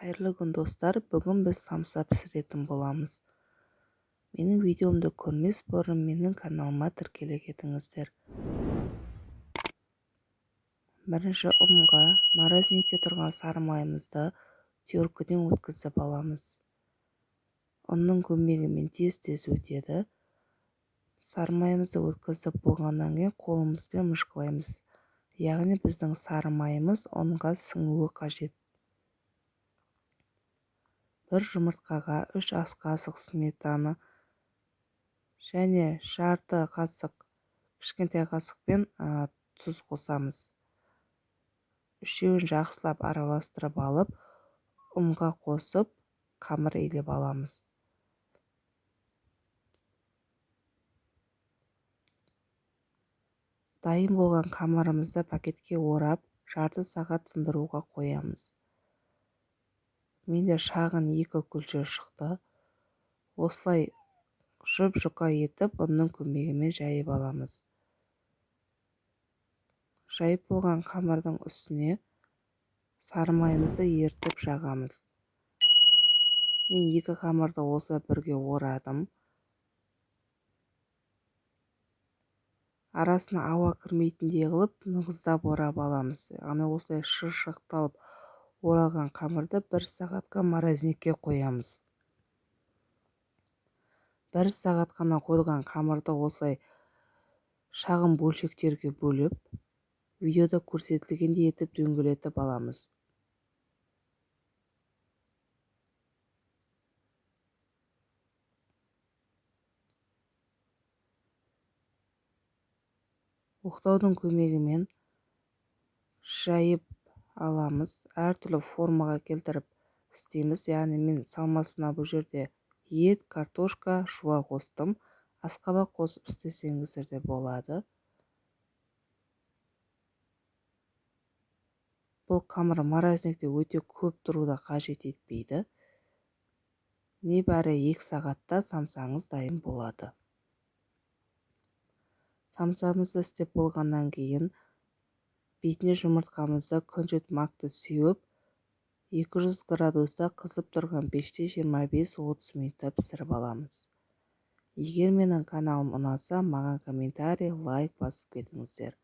Қайырлы күн, достар! Бүгін біз самса пісіретін боламыз. Менің видеомды көрмес бұрын менің каналыма тіркеле кетіңіздер. Бірінші ұнға морозильникте тұрған сары майымызды теркіден өткізіп аламыз. Ұнның көмегімен тез-тез өтеді. Сары майымызды өткізіп болғаннан кейін қолымызбен мышқылаймыз. Яғни біздің сары майымыз ұнға сіңуі қажет. Бір жұмыртқаға 3 ас қасық сметана және жарты қасық кішкентай қасықпен тұз қосамыз. Үшеуін жақсылап араластырып алып, ұнға қосып, қамыр илеп аламыз. Дайын болған қамырымызды пакетке орап, жарты сағат тындыруға қоямыз. Менде шағын 2 күлше шықты. Осылай жұп-жұқа етіп, ұнның көмегімен жайып аламыз. Жайып болған қамырдың үстіне сары майымызды ерітіп жағамыз. Мен 2 қамырды осылай бірге орадым. Арасына ауа кірмейтіндей қылып нығыздап орап аламыз. Яғни осылай шыршықталып оралған қамырды 1 сағатқа морозильникке қоямыз. 1 сағат қана қойылған қамырды осылай шағын бөлшектерге бөліп, видеода көрсетілгендей етіп дөңгелетіп аламыз. Оқтаудың көмегімен жайып аламыз. Әртүрлі формаға келтіріп істейміз. Яғни мен салмасына бұл жерде ет, картошка, жуа қостым. Асқабақ қосып істесеңіздер де болады. Бұл қамыр морозильникте өте көп тұруды қажет етпейді. Небәрі 2 сағатта самсаңыз дайын болады. Самсамызды істеп болғаннан кейін бетіне жұмыртқамызды күнжіт макты сеуіп, 200 градуста қызып тұрған пеште 25-30 минутта пісіріп аламыз. Егер менің каналым ұнаса, маған комментарий, лайк басып кетіңіздер.